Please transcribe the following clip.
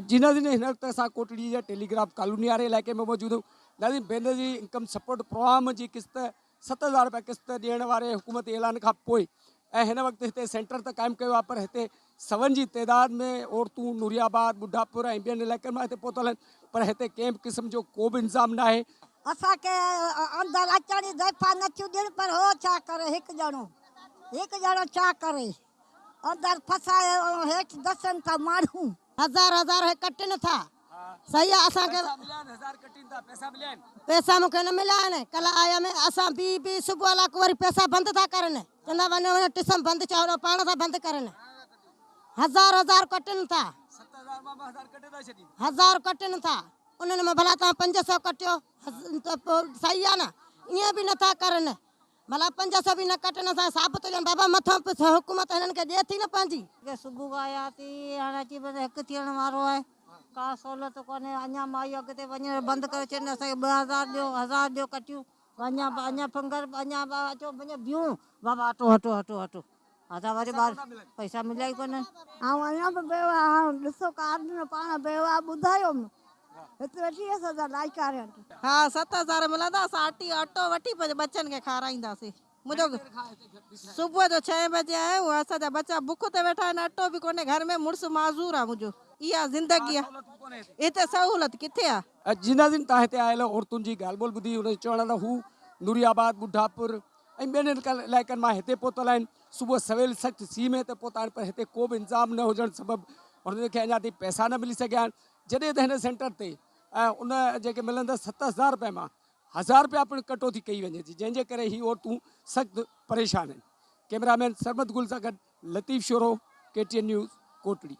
جي ناظرين هن وقت اسان ڪوٽڙي جي ٽيليگراف ڪالوني واري علائقي ۾ موجود آهيون ناظرين بينظير انڪم سپورٽ پروگرام جي قسط 7000 رپيا قسط ڏيڻ واري حڪومتي اعلان کان پوء ۽ هن وقت هتي سينٽر ته قائم ڪيو آهي پر هتي سون جي تعداد ۾ عورتون نوري آباد ٻڍاپور ۽ ٻين علائقن مان هتي پهتل آهن پر هتي ڪنهن به قسم جو ڪو به انتظام ناهي. اسان کي اندر اچڻ جي زيفا نٿيون ڏين پر هو ڇا ڪري هڪ ڄڻو هڪ ڄڻو ڇا ڪري. اندر ڦسائي هيٺ دسن ٿا ماڻهو. هزار هزار هي ڪٽن ٿا صحيح آ اسان کي پئسا مون کي نه مليا آهن ڪلهه آيم اسان بي بي صبح لاڪ وري پئسا بند ٿا ڪرن چوندا وڃو وڃو ٽسم بند چئو پاڻ ٿا بند ڪرن هزار هزار ڪٽن ٿا هزار ڪٽن ٿا انهن مان ڀلا توهان 500 ڪٽيو ته پوء صحيح آ نه ائين به نٿا ڪرن ڀلا 500 به نه ڪٽن اسان کي ثابت ڏين بابا مٿان به حڪومت هنن کي ڏي ٿي نه پنهنجي. جي صبح کان آياسين هاڻي اچي بس هڪ ٿيڻ وارو آهي ڪا سهولت ڪونهي اڃا مائي اڳتي وڃڻ بند ڪري ڇڏين اسان کي 2000 ڏيو هزار ڏيو ڪٽيون اڃا اڃا فنگر اڃا اچو وڃو بيهون بابا اٽو هٽو هٽو هٽو اسان وري ٻار پئسا مليا ئي ڪونهن. آئون اڃا به بيواهه آهيان ڏسو ڪارڊ ۾ پاڻ بيواهه ٻڌايوم هت ويٺي هيس اسان لائيڪاري وٽ. ها 7000 ملندا اسان اٽي اٽو وٺي پنهنجي ٻچن کي کارائينداسين منهنجو صبح جو ڇهين بجي آيا آهيون اسان جا ٻچا بک تي ويٺا آهن اٽو به ڪونهي گهر ۾ مڙس معذور آهي منهنجو اها زندگي آهي هتي سهولت ڪٿي آهي. جي ناظرين تان هتي آيل عورتن جي ڳالهه ٻولهه ٻڌي انهن جو چوڻ آهي ته هو نوري آباد ٻڍاپور ۽ ٻين علائقن مان هتي پهتل آهن، صبح سويل سخت سيء ۾ هتي پهتا آهن پر هتي ڪو به انتظام نه هجڻ سبب هنن کي اڃا تائين پئسا نه ملي سگهيا آهن، جڏهن ته هن سينٽر تي ان جيڪي ملندڙ 7000 رپين مان هزار رپيا پڻ ڪٽوتي ڪئي وڃي ٿي، جنهن جي ڪري هي عورتون سخت پريشان آهن. ڪئميرا مين سرمد گل سان گڏ Latif Shoro, K T N news, Kotri.